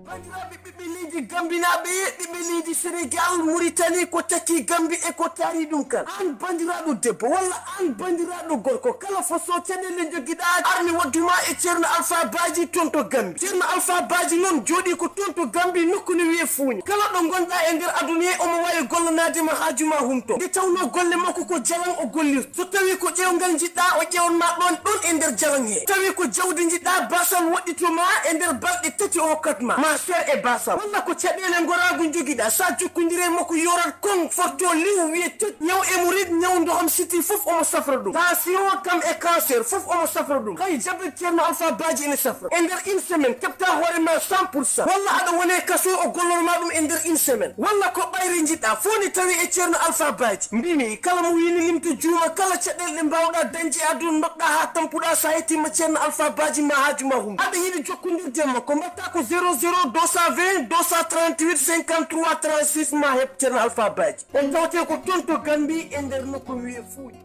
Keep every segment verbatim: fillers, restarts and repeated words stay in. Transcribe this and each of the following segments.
Banndiraaɓe ɓiɓɓe leydi Gambinaaɓe, ɓiɓɓe leydi Senegal, Muritani, ko takki Gambi e ko taari ɗum kan. Aan banndiraaɗo debbo walla aan banndiraaɗo gorko, kala façon caɗeele njogiɗaa, armi wadduma e Ceerno Alfa Baaji toon to Gambi. Ceerno Alfa Baaji noon jooɗii ko toon to Gambi, nokku no wiyee Fuuña. Kala ɗo ngonɗaa e nder aduna he, omo waawi gollanaade ma haaju ma humto. Nde tawnoo golle makko ko jalan o gollirta. So tawii ko ƴeewngal njiɗɗaa, o ƴeewan ma ɗoon, ɗoon e nder jalan he. Tawi ko jawdi njiɗɗaa, basal woɗɗito ma e nder balɗe tati o hokkat ma. Ma seer e basal. Walla ko caɗeele ngoraagu njogiɗaa, sa jokkondire e makko yorat kon forto liw wiye tëj. Ñaw hémorroïde, ñaw ndoham siti fof omo safra ɗum. Tension kam e cancer fof omo safra ɗum. Hay jabet Ceerno Alfa Baaji ene safra. E nder une semaine, keɓta hoore ma cent pour cent. Walla aɗa wone kaso o gollor ma ɗum e nder une semaine. Walla ko ɓayri njiɗɗaa, fof ne tawi e Ceerno Alfa Baaji. Mbimi, kala mo wini limto juuma, kala caɗeele ɗe mbaawɗaa dañde e aduna, nokɗaa haa tampuɗaa, so a yettiima Ceerno Alfa Baaji, ma haaju ma humto. Aɗa yiɗi jokkondirde e makko, mbaɗtaa ko zéro zéro deux cent vingt deux cent trente-huit cinquante-trois trente-six, ma heɓ Ceerno Alfa Baaji. O tawte ko toon to Gambi e nder nokku wiyee Fuuña.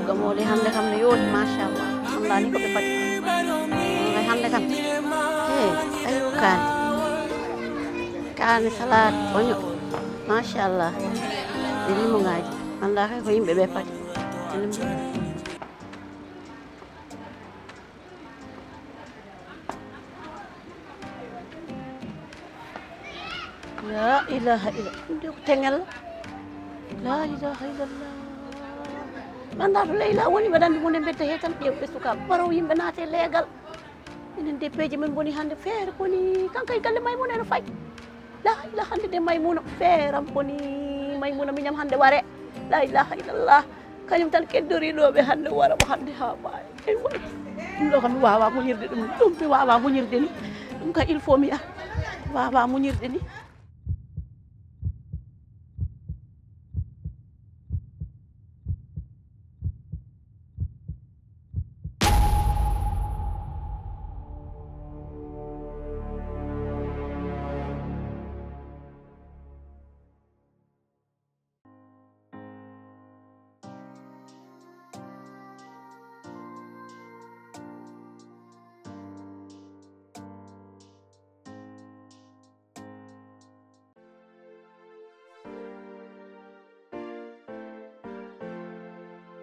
Gamole hannde kam no yooti, machallah. Allah ni ko ɓe pati. Wallahi hannde kam. Hey, ayo kaane. Kaane, salade, oignon. Machallah. E limongaaji. Annda kay ko yimɓe ɓe pati. La ilaha illa, ɗum de ko teŋel. La ilaha illallah. Mi annda to Leyla woni, mbeɗa anndi mo nde mbedda he tan, ƴeew ɓe suka barow yimɓe naate leegal. Enen de peeje men boni hannde, feere boni, kanko e galle Maymuna ene fayi. La ilaha, hannde de Maymuna, feeram boni, Maymuna miñam hannde ware. La ilaha illallah. Kañum tan keddoriɗo ɓe hannde, wara mo hannde haa maayi. Ey way. Ɗum ɗo kam mi waawaa muñirde ɗum. Ɗum mi waawaa muñirde ni. Ɗum ka il faut mi yaha. Waawaa muñirde ni.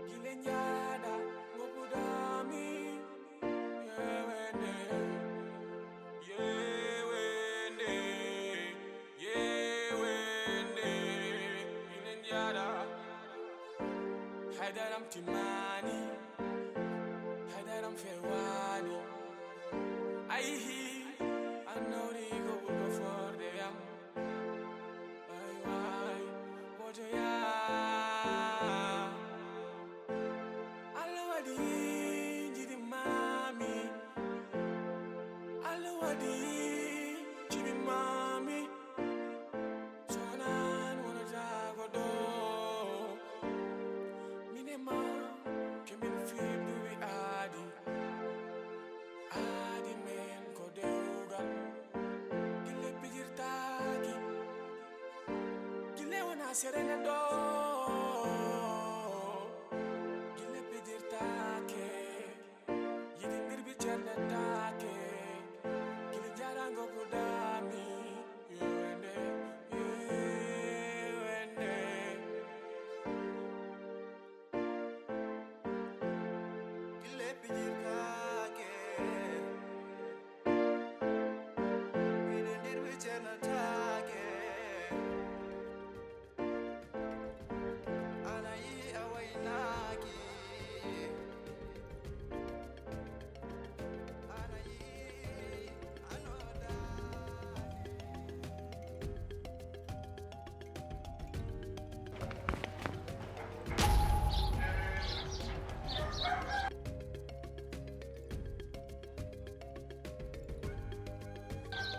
Gile njaada, ngoppuɗaa mi, yewende, yewende, yewende, gile njaada. Haydaram timmani, haydaram fewani. Ayihi, annori ko ɓurɗo forde yam. Ay, way, wojoya. Allah waɗi jiɗi mami. Allah waɗi jiɗi mami. Sonan wonata ko ɗo. Min e ma, kemin fibduwi aadi. Aadi men ko dewgal. Gille pijirtaaki. Gille wona serene ɗo. Gille pijirtaake. Yiɗi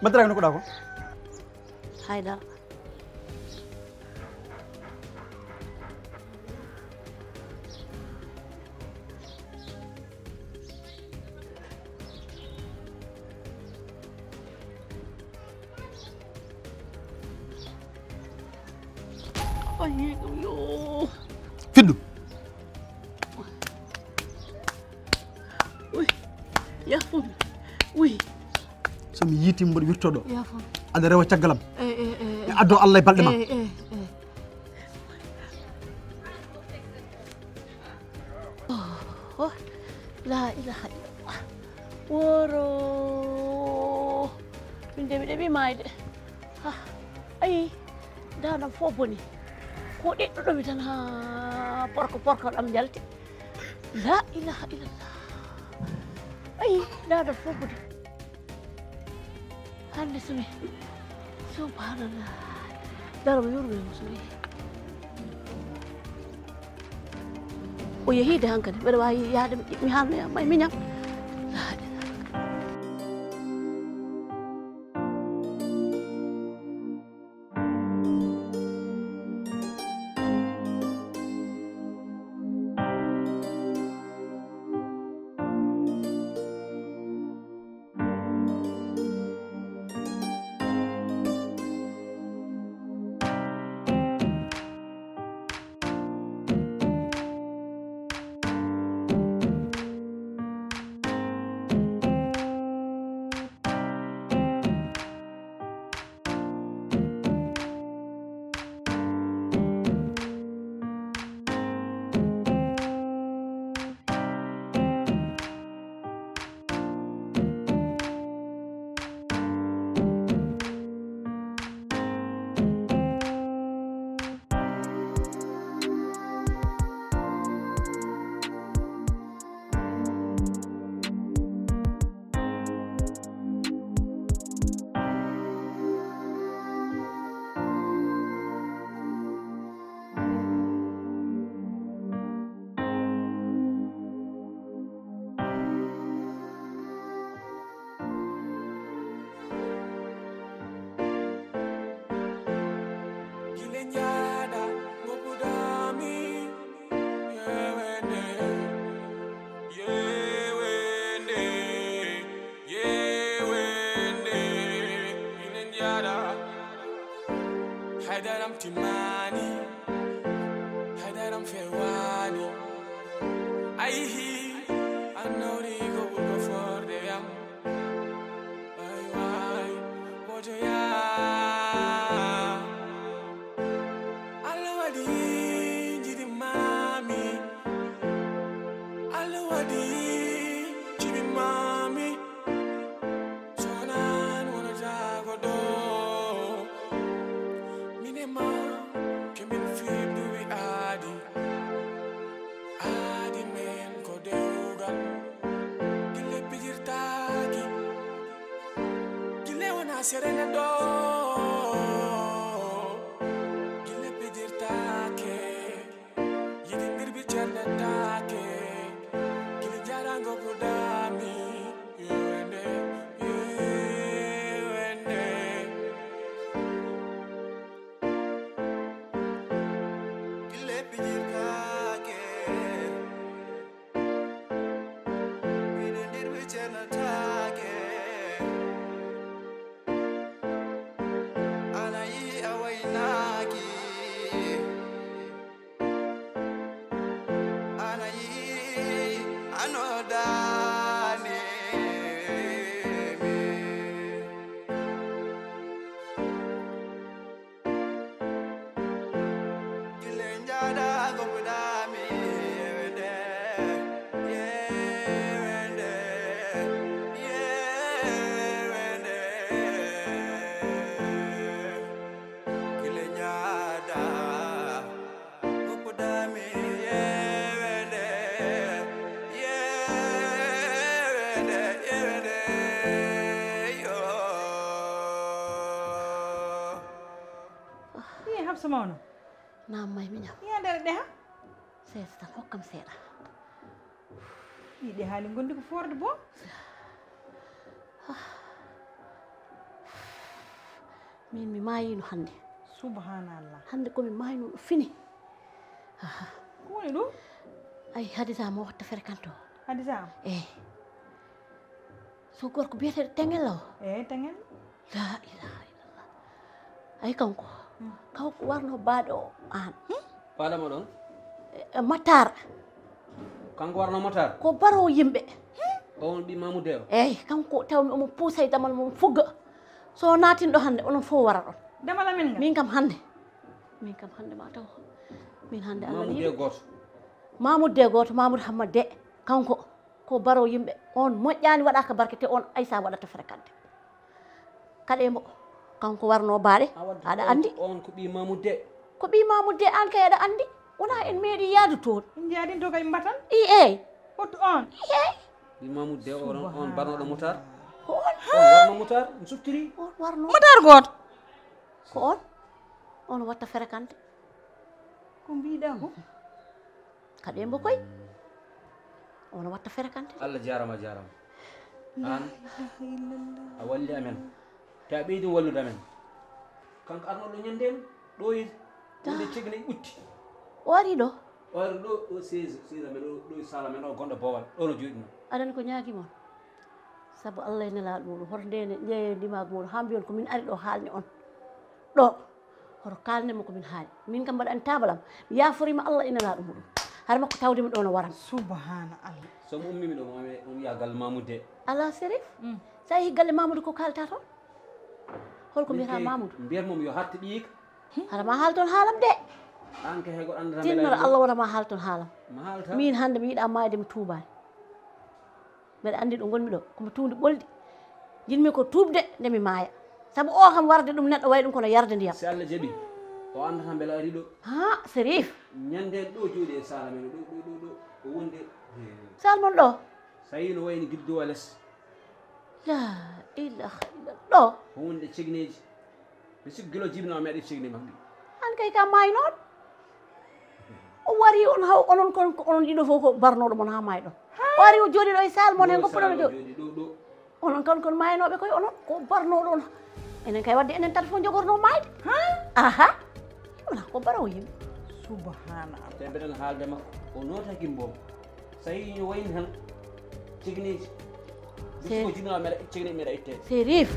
Mbaɗɗiraaka no kuɗaa ko? Haydara. Ayi ɗum yo. Fiddu. Uy. Yafumi. Uy. So mi yiiti mboɗo wirtoɗo. Yafumi. Aɗa rewa caggalam. Eh, eh, eh, eh. Mi addo Allah e balɗe ma. Eh, eh, eh. Oh, la ilaha illallah. Woro. Min de mi ɗeɓi maayde. Ah, ayi, daandam fof boni. Ko ɗeɗɗuɗo mi tan ha porko porko ɗam jalti. La ilaha illallah. Ayi, daandam fof boni. Hannde so mi, subhanallah. Daro mi yurme mo so mi. O yehiide hankadi, mbeɗa waawi yahde mi haalnoya may miñam. Gile njaada, ngoppuɗaami, yewende, yewende, yewende. Gile njaada, haydaram timmaani, haydaram fewaani. Ayihi, annori ko ɓurɗo forde yam. Way, way, Bojoya. Allah waɗi njiɗi maami. Allah waɗi jiɗi maami. Sonan wonata ko ɗo. Min e ma, ke min fiɓduwi aadi. Aadi men ko dewgal. Gille pijirtaaki. Gille wona serene ɗo. Gille pijirtaake. Yiɗi mbirbi cernetaake. Gille jarango buɗaami. Yewende, yewende. Gille pijirtaake. Miɗo nder ɓe cernataake. Ana yi a waynaaki. Ana yi a nodaani mi. Gile njaada goppuɗaami yewende, yewende, yewende. Gile njaada goppuɗaami yewende, yewende, yewende, yo. Ii, Hafsa mawno. Naam, may miñam. Ii, a nder ɗeha? Seeɗa tan, hokkam seeɗa. Ii, ɗe haali ngondi ko foorde bo. Min mi maayino hannde. Subhanallah. Hannde ko mi maayino no fini. Aha. Ko woni ɗum? Ay, Hadisa mo watta fréquente o. Hadisa am? Eyi. So gorko biyeteeɗo Tengel o? Eyi, Tengel. La ilaha illallah. Ay, kanko. Hmm. Kanko warno baaɗo o aan. Hmm? Baaɗo mo ɗon? E, e Matar. Kanko warno Matar? Ko baro yimɓe. O won ɓi Mamoudé o? Eyi, kanko tawmi omo puusa e damal mum fugga. So naatin ɗo hannde, onon fof wara ɗon. Damal amen ngal? Min kam hannde. Min kam hannde ma taw. Min hannde Allah Mamoudé ni. Gooto? Mamoudé gooto, Mamoudou Hammad de. Kanko. Ko baro yimɓe. On moƴƴaani waɗaaka barke te on Aïssa waɗata fréquente. Kaɗe mbo. Kanko warno baaɗe. Awa, aɗa on, anndi? On ko ɓi Mamoudé. Ko ɓi Mamoudé, aan kay aɗa anndi. Wona en meeɗi yaadu toon. En njaadin to kay mbatan? I eyi. Hoto on? I eyi. Ɓi Mamoudé o, on, on barnoɗo Matar? Ko on. On warno Matar, on suftiri? On warno. Matar gooto. Ko on? On watta fréquente. Ko mbiɗa ko? Kaɗe mbo koy. On watta fréquente. Allah jaarama, jaarama. Aan, a walli amen. Te a ɓeydi wallude amen. Kanko arnoɗo ñande en, ɗo e wonde cegine e ɓutti. O ari ɗo? O ari ɗo, ɗo seize, seize amen, ɗo, ɗo e salle amen, o gonɗo Bowal, ɗo no jooɗino. Aɗa anndi ko ñaagi mon? Sabu Allah e Nelaaɗo muɗum, hoto nde ne ƴeewe ndimaagu muɗum, haa mbiyon ko min ari ɗo haalni on. Ɗo, hoto kaalne mo ko min haali. Min kam mbaɗa anndi taabal am, mi yaaforiima Allah e Nelaaɗo muɗum. Hara makko tawde mi ɗo no waran. Subhaana Allah. So mi ummii mi ɗo, mi wiya galle Mamoudou de. Alaa Serif? Mm. So a yehii galle Mamoudou ko kaalta toon? Holko mbiyata Mamoudou? Mbiyat mum yo hatti ɗiik. Hara ma haal toon haalam de. Aan kay hay goɗɗo anndata. Tinnor Allah wona ma haal toon haalam. Ma haalta. Min hannde mi yiɗa maayde mi tuubaani. Mbeɗa anndi ɗo ngonmi ɗo, ko mi tuundi ɓoldi. Njiɗmi ko tuubde nde mi maaya. Sabu o kam warde ɗum neɗɗo wayi ɗum kono yarde ndiyam. Si Allah jaɓi, o anndata mbela ari ɗo. Ha, Serif. Ñande en ɗo jooɗi e saala men ɗo, ɗo, ɗo, ɗo, o wonde. Saal mon ɗo? So a yii no wayni giddo o les. La ilaha illallah. Ɗo? Ko wonde cegneeji. Mi sikki gila jibinaa meɗe cegni makko. An kay ka maaynoon. O wari on haw onon kon ko onon ɗiɗo fof ko barnooɗo mon haa maayɗon. O ari o jooɗi ɗo e saal mon he ngoppuɗon jooɗi. Jooɗi ɗo, ɗo. Onon kon kon maaynooɓe koye onon ko barnooɗo on. Enen kay wadde enen tan fof jogorno maayde. Aha. Wona ko baro yimɓe. Subhanallah. Te mbeɗen haalde makko. O nootaki mboom. So a yii no wayni tan, cigneeji. Bisimilla, meɗa, cigneeji meɗa ittee. Serif.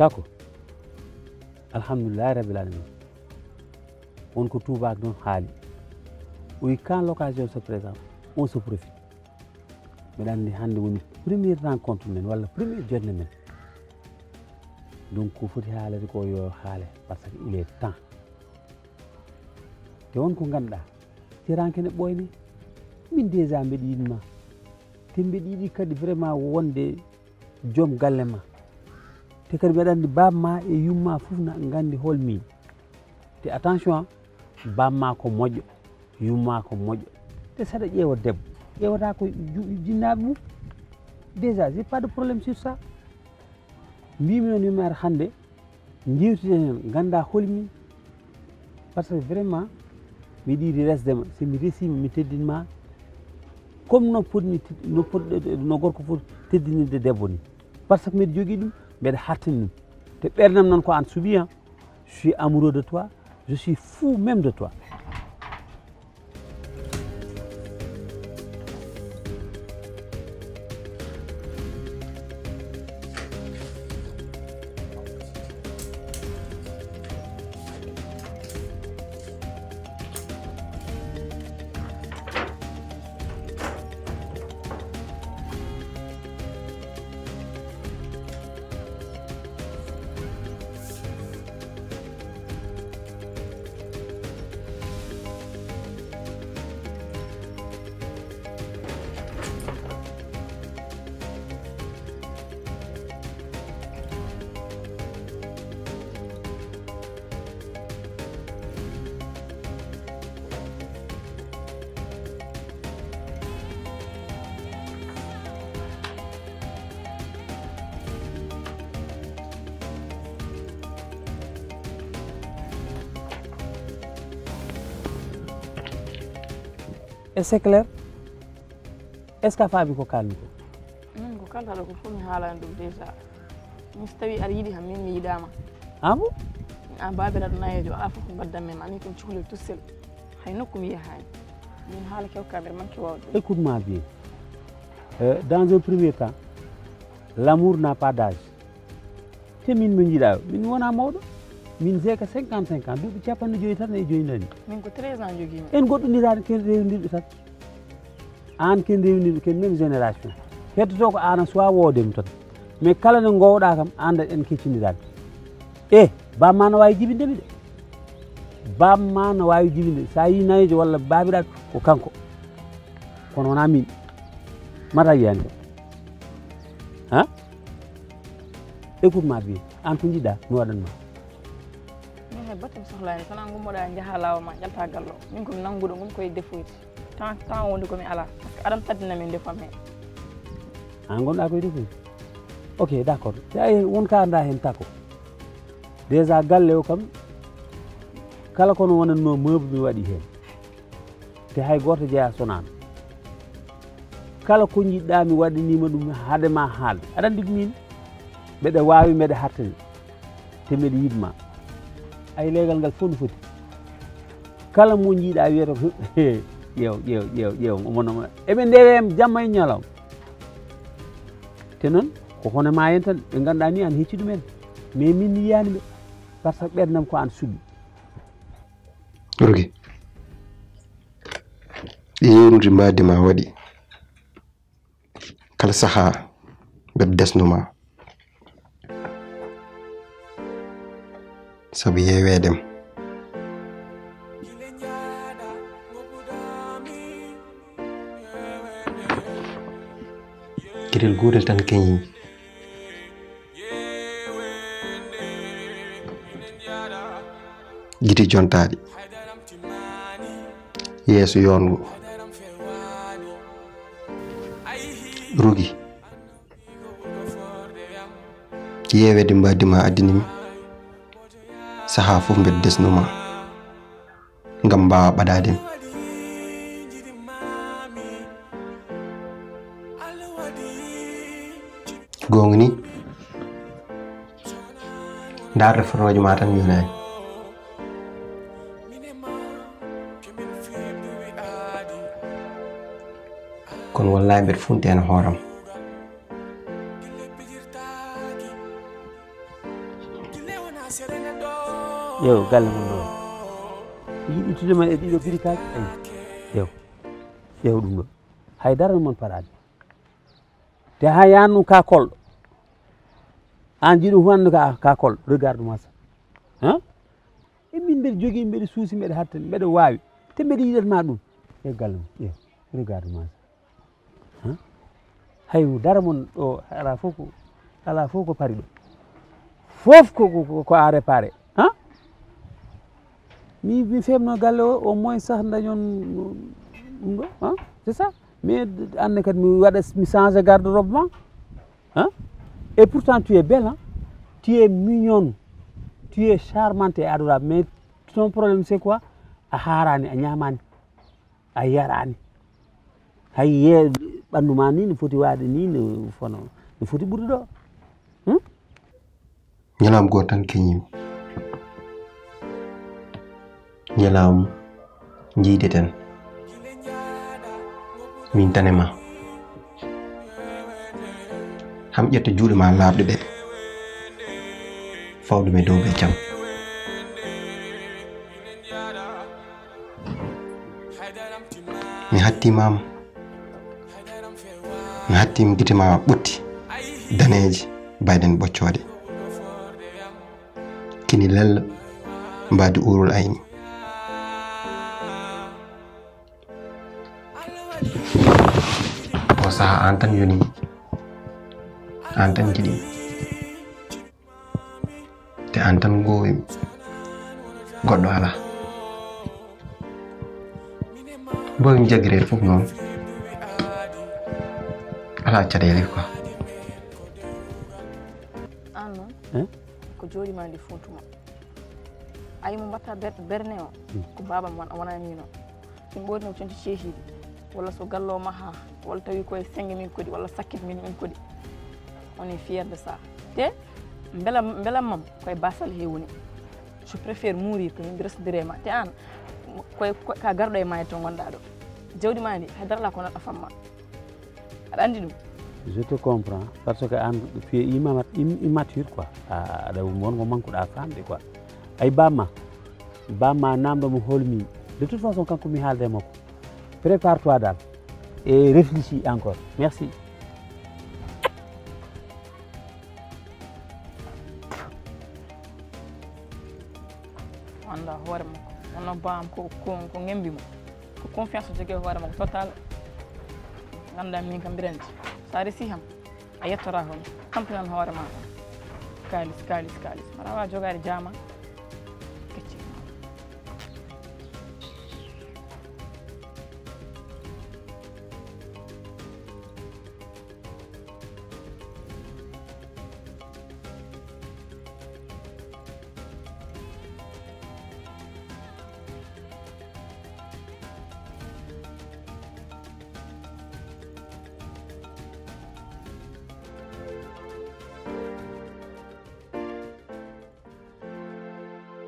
Tako. Alhamdulillahi Rabbil Alamin. On ko tuubaak noon haali. Oui, quand l'occasion se présente, on se profite. Mbeɗa anndi hannde woni première rencontre men walla première joɗnde men. Donc ko foti haalede ko yo haale, parce que il est temps. Te won ko ngannduɗaa, seranke ne ɓooyni. Min déjà mbeɗa yiɗi ma. Te mbeɗa yiɗi kadi vraiment wonde joom galle ma. Te kadi mbeɗa anndi baaba ma e yumma fof na nganndi hol min. Te attention, baaba ma ko moƴƴo, yumma ko moƴƴo. Te saɗa ƴeewa debbo, ƴeewata ko ju-, jinnaaɓe mum. Déjà, j'ai pas de problème sur ça. Mbimi noon yumma ar hannde, Njeewtiden heen, nganndaa holi min. Parce que vraiment, miɗa yiɗi resde ma. So mi resiima, mi teddin ma. Comme no potmi ted-, no pot-, no gorko foti teddinirde debbo ni. Parce que mbeɗa jogii ɗum, mbeɗa hattani ɗum. Te ɓernam noon ko aan suɓi, hein. Je suis amoureux de toi. Je suis fou même de toi. Et c'est clair? Est-ce que a faami ko kaalmi ko? Min ko kaltaɗo ko fof mi haalani ɗum déjà. Min so tawi aɗa yiɗi kam, min mi yiɗaama. Ah bon? An baabiraɗo nayeejo, alaa fof ko mbaddanmi e ma, min ko mi cukalel tout seul. Hay nokku mi yahaani. Min haala kewka mbiɗa manque wawde ɗum. Écoute-moi bien. Euh, dans un premier temps, l'amour n'a pas d'âge. Te min mo njiɗa, min wona mawɗo. Min jeeka cinquante-cinq ans, duuɓi capanɗe joyi tan e joyi nani. Min ko treize ans jogiimi. En goɗɗoniraani, ken rewndirɓe tan. Aan ken rewnirɗo, ken même génération. Heddoto ko aan a suwa woodemi tan. Mais kala nde ngowɗa kam, aan dañ en kecciniraani. E, bamma no waawi jibinde mi de. Bamma no waawi jibinde. Sa yi nayeejo walla baabiraɗo, ko kanko. Kono wona min. Mata yiyani kam. Ha? Écoute-moi bien. Aan ko njiɗɗa, mi waɗan ma. Min hay batte mi sohlaani, kono an gummoɗa njaha laawol ma, ƴalta gallo. Min ko mi nannguɗo ngun koye defuuji. Tan, tan woni ko mi alaa. Par ce que aɗan taddina min ndefu am heen. An ngonɗa koye defuuji? Ok, d'accord. Te ay won ka annda heen tako. Déjà galle o kam, kala kono wonatno meuble mi waɗi heen. Te hay gooto jeyaa sonaano. Kala ko njiɗɗa mi waɗaniima ɗum hade ma haalde. Aɗa anndi ko min? Mbeɗa waawi, mbeɗa hattani. Te mbeɗa yiɗ ma. Ay leegal ngal fof no foti. Kala mo njiɗa wiyata ko, ƴeew, ƴeew, ƴeew, ƴeew, omo, omo. Eɓe ndewe am jamma e ñalawma. Te noon, ko hono ma en tan, ɓe ngannduɗaa ni an hecci ɗum en. Mais min mi yiyaani ɓe. Par ce que ɓerdam ko an suɓi. Rogi. Ɗi yewnude mbaadi ma waɗi. Kala sahaa mbeɗa desnuma. Sabu yeeweede am. Geɗel gootel tan keñi. Gite jontaaɗi. Yeeso yoongo. Rogi. Yeeweede mbaadi ma addini mi. Sahaa fof mbeɗa desnuma. Ngam mbaawa ɓadaade mi. Goonga ni. Ndaarde fotooji ma tan mi yonaani. Kono wallahi mbeɗa funti heen hooram. Yo, galle mum ɗo. Yiɗi tude ma e ɗiɗo birikaaji. Ay, yo. Yo ɗum ɗo. Hay dara mon paraade. Te ha yaanu ka kolɗo. An jiɗum huwanno ka, ka kolɗo. Regarde-moi ça. Hein? E min mbeɗa jogii, mbeɗa suusi, mbeɗa hattani, mbeɗa waawi. Te mbeɗa yiɗat ma ɗum. E galle mum. Yo. Regarde-moi ça. Hein? Hay dara mon ɗo, ala fof ko, ala fof ko pari ɗo. Fof ko, ko, ko, ko à réparer. Hein? Mi, mi feewno galle o, au moins sah dañon ɗum ɗo, hein? C'est ça. Mais anne kadi mi waɗa, mi change garde-robe ma. Hein? Et pourtant tu es belle, hein? Tu es mignonne. Tu es charmante et adorable. Mais ton problème c'est quoi? A haarani, a ñaamani. A yaraani. Hay ye ɓanndu ma ni no foti waade ni, no fono, no foti ɓurde ɗo. Hmm? Ñalaam gooto tan keñiimi. Ñalaam njeydeten. Min tan e ma. Ham ƴetta juuɗe ma laaɓɗe ɗe. Faw ɗum e dow ɓe jam. Mi hattiima ma. Mi hattiima gite ma ɓotti daneeje bayɗen ɓoccooɗe. Kini lella mbaadi uurul ayni. O saha an tan yoni, an tan jiɗi. Te an tan goowimi, goɗɗo alaa. Mbawmi jaggireede fof noon, alaa caɗeele quoi. An noon, eh? Ko jooɗi ma ndi funtuma. Ayi mo mbatta ber-, berne o, hmm, ko baabam won-, wona miino. Min ɓoyno conci ceeciiɗi. walla so gallo maha, walla tawi koye cinq mille kodi, walla cinq mille min kodi. On est fier de ça. Te mbela, mbela mam koye basal he woni. Je préfère mourir que yimɓe resdire ma. Te an, koye, ko, ka garɗo e maayo to ngonɗa ɗo. Jawdi ma ndi, hay dara la ko naɗa famma. Aɗa andi ɗum? Je te comprends, parce que an, tu es imma-, im-, immature, quoi. A, aɗa wongo manqueɗa famde, quoi. Ay bamma, bamma namɗo mo holmi. De toute façon, kanko mi haalde e makko. Prépare-toi dal. Et réfléchis encore. Merci. Wanda hoore makko. Wonno baam ko, ko, ko ngembi mo. Ko confiance o jogii e hoore makko total. Nganndaa min kam mbiɗa anndi. So a resi kam, a yettotaako mi. Tampinan hoore ma tan. Kaalis, kaalis, kaalis. Mbaɗa waawi jogaade jaama. Kecci.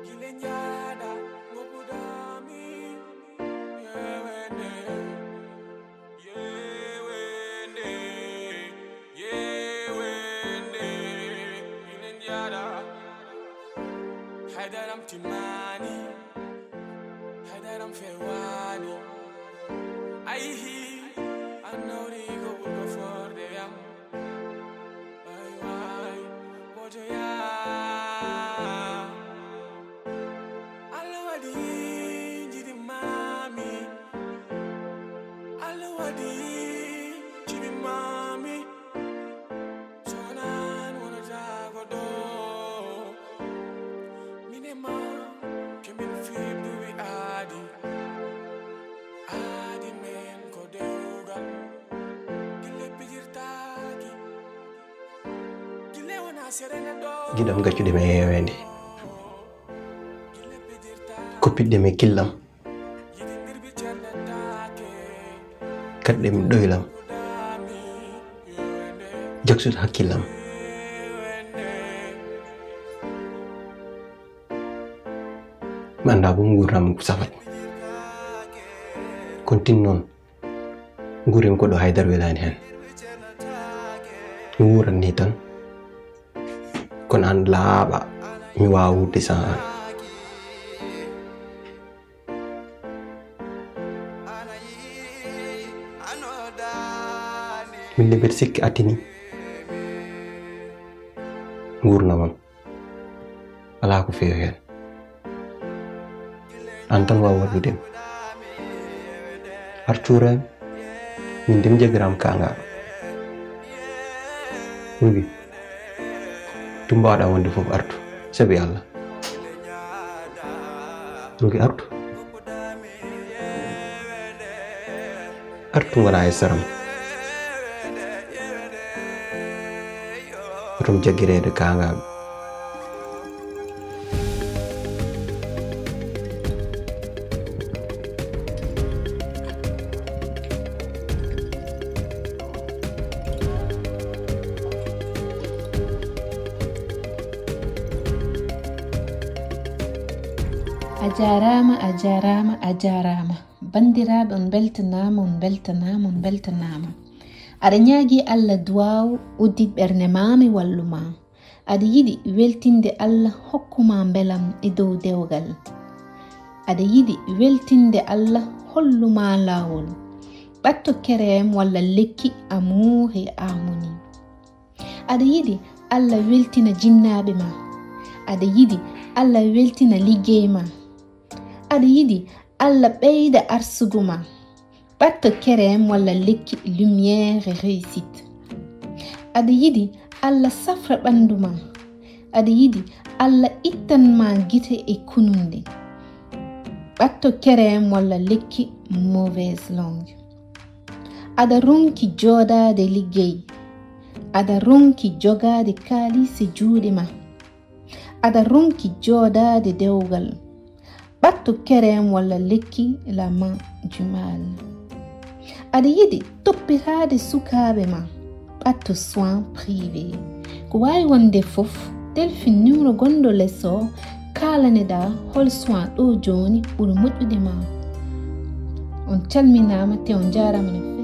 Gile njaada, ngopuɗaami, yewende, yewende, yewende. Gile njaada, haydaram timaani, haydaram fewaani. Ayihi, annawri ko ɓurɗo forde yam. Way, way, woto yaa. Allah waɗi jiɗi maami. Allah waɗi jiɗi maami. Sonan wonata ko ɗo. Mine ma, kemin fiɓduwi aadi. Aadi men ko dewgal. Gille pijirtaaki. Giɗam gaccuɗe mi e heewende. Koppiɗe mi killam. Kaɗɗe mi ɗoylam. Jaksude hakkillam. Mi anndaa bo nguurndam ko safat. Kon tin noon. Nguurimi ko ɗo haydara welaani heen. Mi wuurat ni tan. Kono an laaɓa, mi waawa wuurde sans an. Min de mbeɗa sikki a tini nguurndam am. Alaa ko feewi heen. Aan tan waawi wallude mi. Arthur en, min de mi jagiraama kaangaa. Rugi, to mbaawɗaa wonde fof artu, sabi Allah. Rugi artu. Artu ngonaa e saram. Oto mi jaggireede kaangaaɓe. A jaaraama, a jaaraama, a jaaraama. Banndiraaɓe, on mbeltanaama, on mbeltanaama, on mbeltanaama. Aɗa ñaagii Allah duwaaw, uddit ɓernde maa, mi wallu maa. Aɗa yiɗi weltinde Allah, hokku maa mbelam e dow dewgal. Aɗa yiɗi weltinde Allah, hollu maa laawol. Ɓatto kerem walla lekki Amour et Harmonie. Aɗa yiɗi Allah weltina jinnaaɓe maa. Aɗa yiɗi Allah weltina liggey maa. Aɗa yiɗi Allah ɓeyda arsugu maa. Ɓatto kerem walla lekki Lumière et Réussite. Aɗa yiɗi Allah safra ɓanndu maa. Aɗa yiɗi Allah ittan maa gite e kununde. Ɓatto kerem walla lekki Mauvaise Langue. Aɗa ronki jooɗaade liggey. Aɗa ronki jogaade kaalis e juuɗe maa. Aɗa ronki jooɗaade dewgal. Ɓatto kerem walla lekki La Main du Mal. Aɗa yiɗi toppitaade sukaaɓe ma? Ɓatto soin privé. Ko waawi wonde fof, telfin numéro gonɗo les o, kaalane-ɗaa hol soin ɗo jooni ɓuri moƴƴude ma. On calminaama te on njaaraama no